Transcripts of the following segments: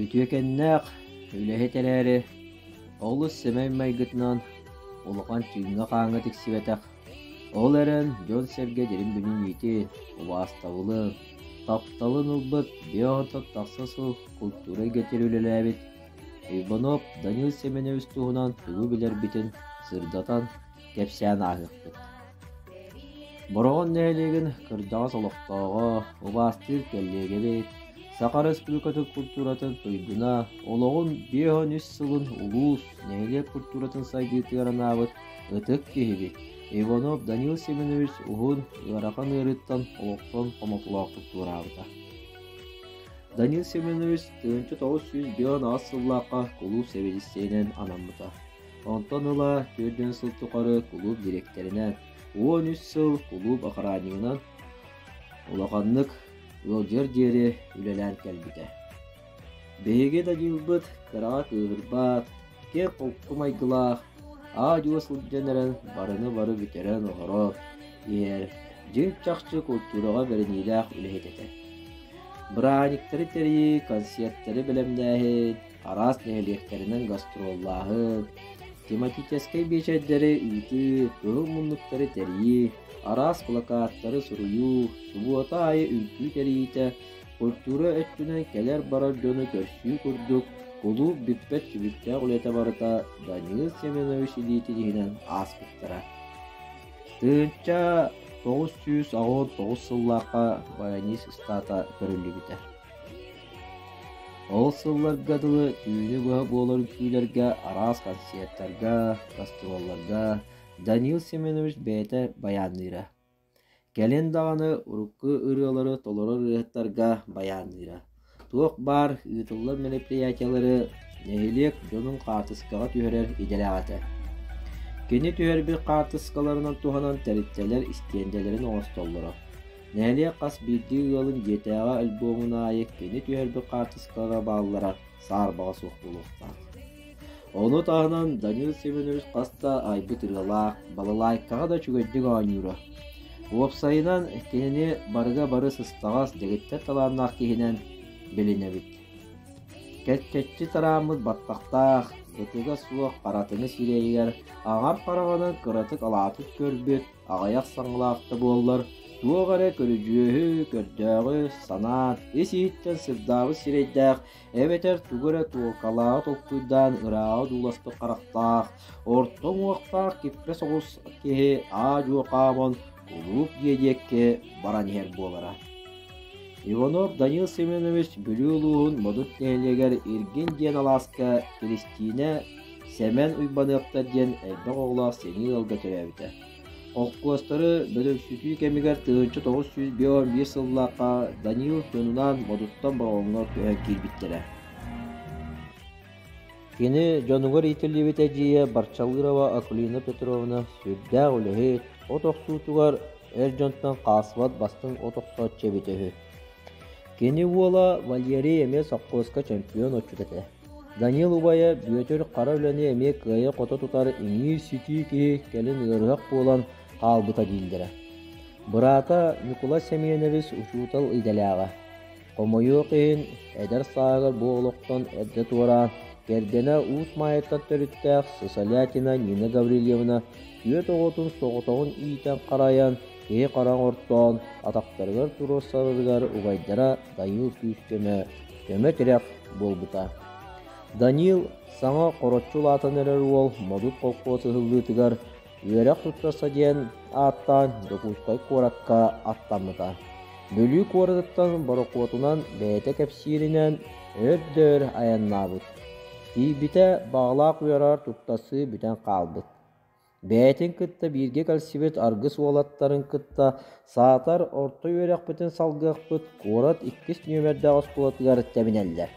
Үтүөкэннээх үлэһит эрээри, олус сэмэй майгытынан улахан чыҥҥа-хааҥҥа тиксибэтэх, ол эрэн дьон-сэргэ дириҥ билиниитин, убаастабылын, тапталын ылбыт биоонтон тахса сыл культура эйгэтигэр үлэлээбит Иванов Данил Семенович туһунан тугу билэрбитин сырдатан, кэпсээн ааһыахпыт. Бороҕон нэһилиэгин кырдьаҕас олохтооҕо, убаастыыр кэллиэгэбит, Саха Республикатын культуратын туйгуна, олоҕун 53 сылын улуус, нэһилиэк культуратын сайдыытыгар анаабыт ытык киһибит Иванов Данил Семенович уһун, ыарахан ыарыыттан олохтон хомолтолоохтук туораабыта. Данил Семенович 1958 сыллаахха кулууп сэбиэдиссэйинэн анаммыта. Онтон ыла 40 сыл тухары кулууп дириэктэринэн, 13 сыл кулууп охраннигынан улаханнык ыалдьыар диэри үлэлээн кэлбитэ. Биһиги Данилбыт кыраҕа кыыһырбат, киэҥ холку майгылаах, аа-дьуо сылдьан эрэн барыны-бары бүтэрэн-оһорон иһэр, дьиҥ-чахчы култуураҕа бэриниилээх үлэһит этэ. Бырааһынньыктары тэрийии, концертары бэлэмнээһин, араас нэһилиэктэринэн гастроллааһын, тематическай биэчэрдэри ыытыы, кыһыл муннуктары тэрийии, араас плакаттары суруйуу, субуота аайы үҥкүү тэрийиитэ, культура өттүнэн кэлэр-барар дьону көрсүү курдук кулууп бүппэт түбүктээх үлэтэ барыта Данил Семенович илиитин иһинэн ааспыттара. 1989 сыллаахха баянист ыстаата көрүллүбүтэ. Ол сылларга дылы түүнү быһа буолар үҥкүүлэргэ, араас концертарга, гастролларга Данил Семенович бэйэтэ байаанныыра. Кэлин даҕаны урукку ырыалары толорор ырыаһыттарга байаанныыра. Туох баар ыытыллар мероприятиелары нэһилиэк дьонун хаартыскаҕа түһэрэр идэлээх этэ. Кини түһэрбит хаартыскаларынан туһанан тэрилтэлэр истиэндэлэрин оҥостоллоро. Нэһилиэк хас биирдии ыалын дьиэтээҕи альбомун аайы кини түһэрбит хаартыскалара бааллара саарбаҕа суох буолуохтаах. Ону таһынан Данил Семенович хас да айбыт ырыалаах, балалайкаҕа да үчүгэйдик оонньуура. Уопсайынан, кинини барыга бары сыстаҕас, дэгиттэр талааннаах киһинэн билинэбит. Кэччэччи тарааммыт баттахтаах, ытыга суох харатыҥы сирэйигэр аҥар хараҕынан кыратык алаатык көрбүт, аҕыйах саҥалаах да буоллар, туох эрэ көрүдьүөһү, көрдөөҕү санаан, ис-иһиттэн сырдаабыт сирэйдээх эбэтэр тугу эрэ туолкалааҕы толкуйдаан ырааҕы дууласпыт харахтаах, орто уҥуохтаах киппэ соҕус киһи аа-дьуо хааман кулууп дьиэ диэки баран иһэр буолара. Иванов Данил Семенович Бүлүү улууһун Модут нэһилиэгэр Иргин диэн алааска Киристиинэ Сэмэн Уйбаныаптар диэн элбэх оҕолоох сэниэ ыалга төрөөбүтэ. Холкуостары бөдөҥсүтүү кэмигэр 1951 сыллаахха Данил дьонунаан Модуттан Бороҕоҥҥо көһөн киирбиттэрэ. Кини дьонугар иитиллибит эдьиийэ Барчалырова Акулина Петровна сүрдээх үлэһит, от охсуутугар эр дьонтон хаалсыбат бастыҥ от охсооччу эбитэ үһү. Кини уола Валерий эмиэ сопхуоска чемпион отчут этэ. Данил убайа Бүөтүр хара үлэни эмиэ кыайа-хото тутар иҥиир-ситии киһи кэлин ыарыһах буолан хаалбыта дииллэрэ. Быраата Ньукулай Сэмиэнэбис учуутал идэлээҕэ. Хомойуох иһин, эдэр сааһыгар бу олохтон эрдэ туораан, кэргэнэ Уус Маайаттан төрүттээх Сысолятина Нина Гаврильевна түөрт оҕотун соҕотоҕун иитэн-харайан, киһи-хара оҥортоон, атахтарыгар туруорсарыгар убайдара Данил күүс-көмө, көмө-тирэх буолбута. Данил саҥа хороччу улаатан эрэр уол Модут холкуос ыһыллыытыгар Үөрэх туттарса диэн ааттаан Дьокуускай куоракка аттаммыта. Бүлүү куоратыттан борокуотунан бэйэтэ кэпсииринэн өр да өр айаннаабыт. Тиийбитэ баҕалаах үөрэҕэр туттарсыы бүтэн хаалбыт. Бэйэтин кытта бииргэ кэлсибит аргыс уолаттарын кытта саатар орто үөрэхпитин салгыахпыт куорат иккис нүөмэрдээх оскуолатыгар тэбинэллэр.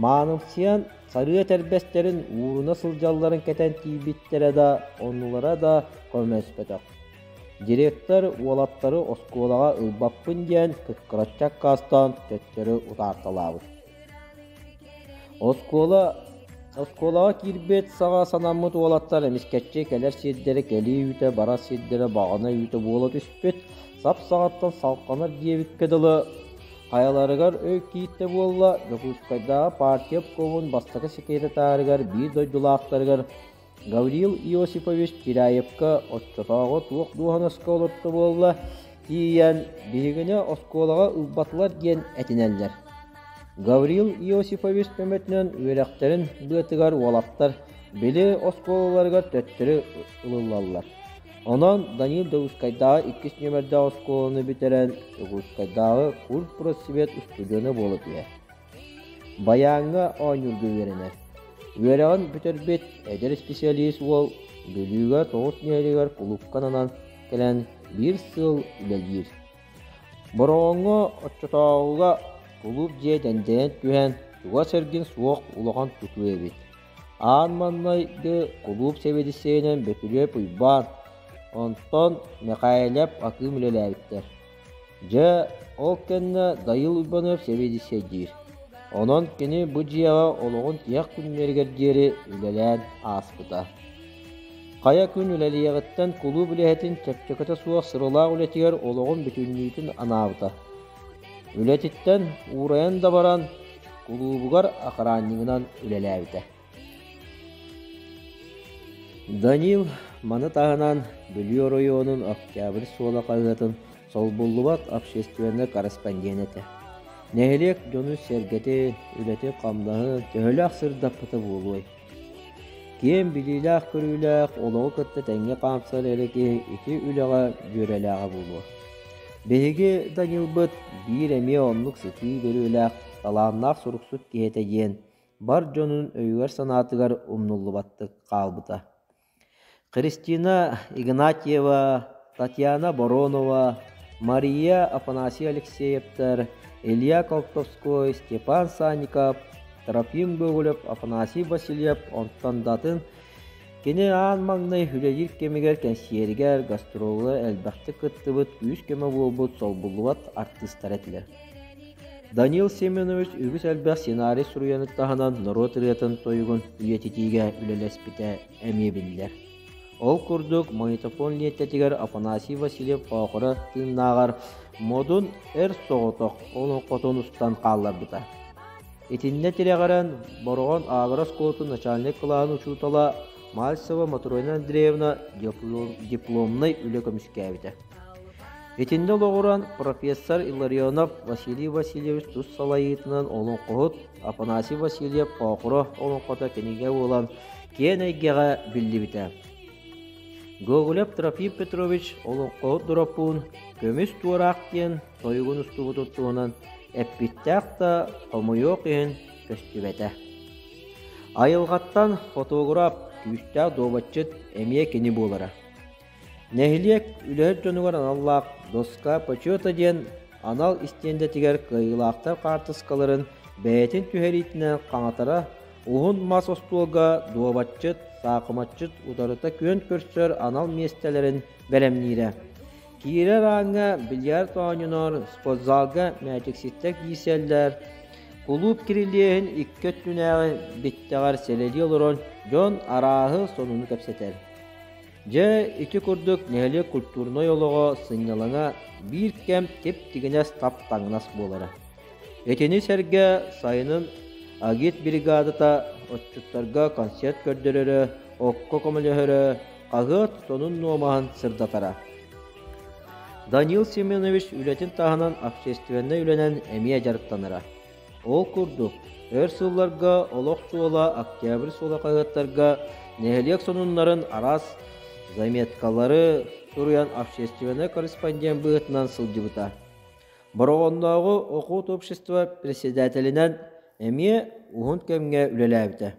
Маанымсыйан сарыа этэрбэстэрин ууруна сылдьалларын кэтэн тиийбиттэрэ да, оннулара да көмөлөспөтөх. Директор уолаттары оскуолаҕа ылбаппын диэн кыккыраччы аккаастаан төттөрү утаарталаабыт. Оскуола Оскуолаҕа киирбит саҕа санаммыт уолаттар эмискэччи кэлэр сирдэрэ кэлии үүтэ, барар сирдэрэ баҕана үүтэ буола түспүт, сап саҕаттан салҕанар диэбиккэ дылы. Хайаларыгар өй кииртэ буолла, Дьокуускайдааҕы партия обкомун бастакы секретарыгар биир дойдулаахтарыгар Гаврил Иосифович Чиряевка оччотооҕу туох дуоһунаска олорто буолла, тиийэн биһигини оскуолаҕа ылбатылар диэн этинэллэр. Гаврил Иосифович көмөтүнэн үөрэхтэрин быатыгар уолаттар били оскуолаларыгар төттөрү ылыллаллар. Онон Данил Дьокуускайдааҕы иккис нүөмэрдээх оскуоланы бүтэрэн, Дьокуускайдааҕы культпросвет устудьуона буола түһэр. Байааҥҥа оонньуурга үөрэнэр. Үөрэҕин бүтэрбит эдэр исписэлиис уол Бүлүүгэ тоҕус нэһилиэгэр кулуупка ананан кэлэн биир сыл үлэлиир. Бороҕоҥҥо оччотооҕуга кулууп дьиэ дэндэйэн түһэн, чугас эргин суох улахан тутуу эбит. Аан маҥнайгы кулууп сэбиэдиссэйинэн Бөтүрүөп Уйбаан, онтон Мэхээлэп Акыым үлэлээбиттэр. Дьэ, ол кэннэ Дайыыл Уйбаныап сэбиэдиссэйдиир. Онон кини бу дьиэҕэ олоҕун тиһэх күннэригэр диэри үлэлээн ааспыта. Хайа күн үлэлиэҕиттэн кулууп үлэһитин чэпчэкитэ суох сыралаах үлэтигэр олоҕун бүтүннүүтүн анаабыта. Үлэтиттэн уурайан да баран, кулуубугар охраннигынан үлэлээбитэ. Данил маны таһынан Бүлүү оройуонун Октябрь суола хаһыатын солбуллубат общественнай корреспондент этэ. Нэһилиэк дьону-сэргэтин, үлэтин-хамнаһын төһөлөөх сырдаппыта буолуой? Киэҥ билиилээх-көрүүлээх, олоҕу кытта тэҥҥэ хаамсар эрэ киһи ити үлэҕэ дьүөрэлээҕэ буолуо. Биһиги Данилбыт биир эмиэ оннук сытыы бөрүөлээх, талааннаах суруксут киһи этэ диэн бар дьонун өйүгэр-санаатыгар умнуллубаттык хаалбыта. Христина Игнатьева, Татьяна Боронова, Мария Афанасий Алексеевтар, Илья Колтовской, Степан Санников, Трофим Гоголев, Афанасий Васильев онтон да атын кини аан маҥнай үлэлиир кэмигэр кэнсиэригэр, гастролга элбэхтик кыттыбыт, күүс-көмө буолбут солбуллубат артыыстара этилэр. Данил Семенович үгүс элбэх сценарий суруйаны таһынан норуот ырыатын тойугун үйэтитиигэ үлэлэспитэ эмиэ биллэр. Ол курдук, магнитофон лиэнтэтигэр Афанасий Васильев Хоохура тыыннааҕар модун эр соҕотох олоҥхотун устан хаалларбыта. Итиннэ тирэҕирэн Бороҕон агро оскуолатын начальник кылааһын учуутала Мальцева Матрена Андреевна дипломнай үлэ көмүскээбитэ. Итиннэ олоҕуран профессор Илларионов Василий Васильевич тус салайыытынан олоҥхоһут Афанасий Васильев Хоохура олоҥхото кинигэ буолан киэн эйгэҕэ биллибитэ. Гоголев Трофим Петрович олоҥхоһут Дороппуун «Көмүс туораах» диэн тойугун устубутун туһунан эппиттээх да хомойуох иһин көстүбэтэ. Айылҕаттан фотограф, күүстээх дуобатчыт эмиэ кини буолара. Нэһилиэк үлэһит дьонугар аналлаах «Доска почета» диэн анал истиэндэтигэр кыайыылаахтар хаартыскаларын бэйэтин түһэриитинэн хаҥатара, уһун мас остуолга дуобатчыт, саахыматчыт утарыта күөн көрсөр анал миэстэлэрин бэлэмниирэ. Киирэр ааҥҥа бильярд оонньонор, спортзалга мээчикситтэр киирсэллэр, кулууп кирилиэһин икки өттүнээҕи биттэҕэр сэлэлии олорон дьон арааһы сонуну кэпсэтэр. Дьэ, ити курдук нэһилиэк культурнай олоҕо, сынньалаҥа биир кэм тип-тигинэс тап-таҥнас буолара. Итини сэргэ сайынын агит бригадата отчуттарга концерт көрдөрөрө, окко көмөлөһөрө, хаһыат сонун нуомаһын сырдатара. Данил Семенович үлэтин таһынан общественнай үлэнэн эмиэ дьарыктанара. Ол курдук, өр сылларга Олох суола, Октябрь суола хаһыаттарга нэһилиэк сонуннарын араас заметкалары суруйан общественнай корреспондент быһыытынан сылдьыбыта. Бороҕоннооҕу Охот общество председателинэн эмиэ уһун кэмҥэ үлэлээбитэ.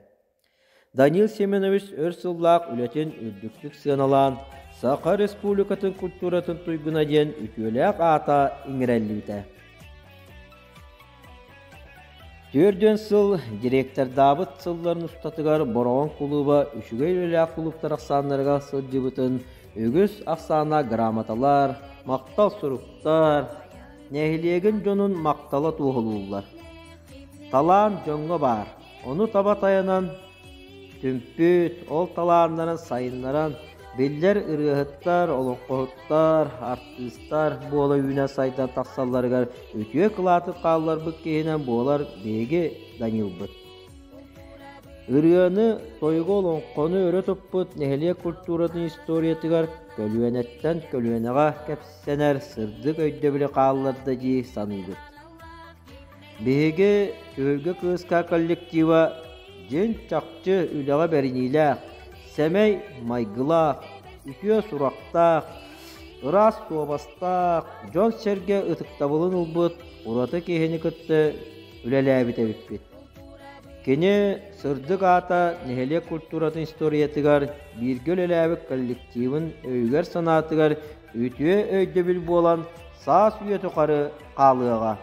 Данил Семенович өр сыллаах үлэтин үрдүктүк сыаналаан, Саха Республикатын культуратын туйгуна диэн үтүөлээх аата иҥэриллибитэ. Түөрдүөн сыл директордаабыт сылларын устатыгар Бороҕон кулууба үчүгэй үлэлээх кулууптар ахсааннарыгар сылдьыбытын үгүс ахсаана грамоталар, махтал суруктар, нэһилиэгин дьонун махтала туоһулууллар. Талаан дьоҥҥо баар. Ону таба тайанан, түмпүт, ол талааннарын сайыннаран, Биллэр ырыаһыттар, олоҥхоһуттар, артыыстар буола үүнэн-сайдан тахсалларыгар үтүө кылааты хаалларбыт киһинэн буолар биһиги Данилбыт. Ырыаны, тойугу, олоҥхону өрө туппут нэһилиэк культуратын историятыгар көлүөнэттэн көлүөнэҕэ кэпсэнэр сырдык өйдөбүлү хаалларда дии саныыбыт. Биһиги Түһүлгэ кыыска коллектива дьиҥ чахчы үлэҕэ бэриниилээх, сэмэй майгылаах, үтүө сурахтаах, ыраас суобастаах, дьон-сэргэ ытыктабылын ылбыт ураты киһини кытта үлэлээбит эбиппит. Кини сырдык аата нэһилиэк культуратын историятыгар бииргэ үлэлээбит коллективын өйүгэр-санаатыгар үтүө өйдөбүл буолан саас үйэ тухары хаалыаҕа.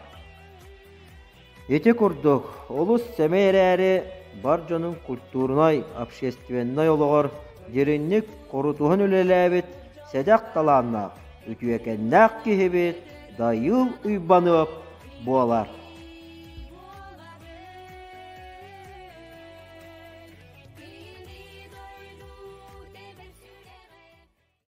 Ити курдук, олус сэмэй эрээри, бар дьонун культурнай, общественнай олоҕор дириҥник хорутуһан үлэлээбит сэдэх талааннаах, үтүөкэннээх киһибит Дайыыл Уйбаныап буолар.